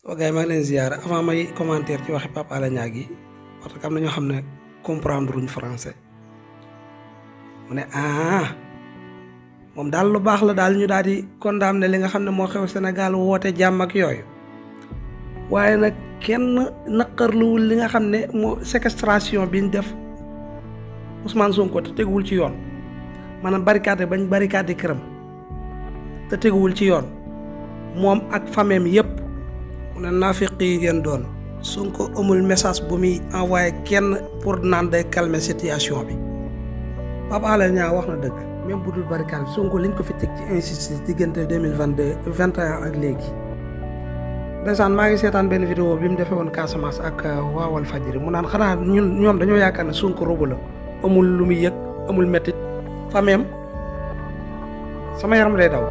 Ok maa ngi leen ziar avant may commentaire ci waxi Pape Alé Niang gi parce que am na ñoo xam ne comprendre luñ français mu ne moom daal lu baax la daal ñu daal di condamné li nga xam ne moo xew Sénégal woote jàmm ak yooyu waaye nag kenn naqarluwul li nga xam ne moo séquestration bi ñu def Ousmane Sonko te teguwul ci yoon maanaam barricade bañ barricade këram te teguwul ci yoon moom ak famem yépp mu ne naafiq yi ngeen doon Sonko amul message bu muy envoyé kenn pour naan day calmer situation bi Pape Alé Niang wax na dëgg même bu dul barricade Sonko liñ ko fi teg ci injustice diggante 2021 ak léegi ndeysaan maa ngi seetaan benn vidéo bi mu defee woon Casamance ak waa Walfadjri mu naan xanaa ñoom dañoo yaakaar ne Sonko robu la amul lu muy yëg amul mettit fameem sama yaram day daw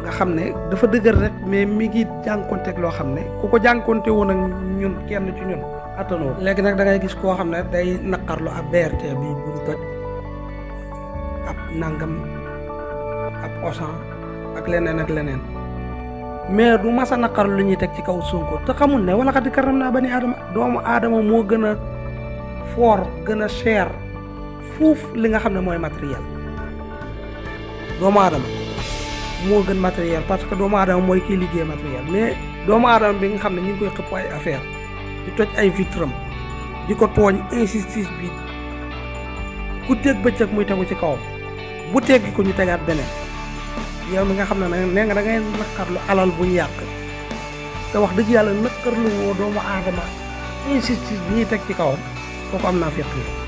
nga xam ne dafa dëgër rek mais mi ngi jànkonteeg loo xam ne ku ko jànkonte woon ak ñun kenn ci ñun attanoo léegi nag da ngay gis koo xam ne day naqarlu ab BRT bi buñ toj ab nangam ab Auchan ak leneen ak leneen mais du masa naqarlu lu ñuy teg ci kaw Sonko te xamul ne wala xadi karam naa bani aadama doomu aadama moo gën a fort gën a cher fuuf li nga xam ne mooy matériel doomu aadama moo gën matériel parce que doomu aadama mooy kiy liggéey matériel mais doomu aadama bi nga xam ne ñu ngi koy xëpp ay affaire di toj ay vitram di ko tooñ injustice bi guddeeg bëccëg muy tegu ci kawam bu teggi ko ñu tegaat beneen yow mi nga xam ne nee nga da ngay naqarlu alal bu ñu yàq te wax dëgg yàlla naqarlu woo doomu aadama injustice bi ñuy teg ci kawam kooku am naa fekk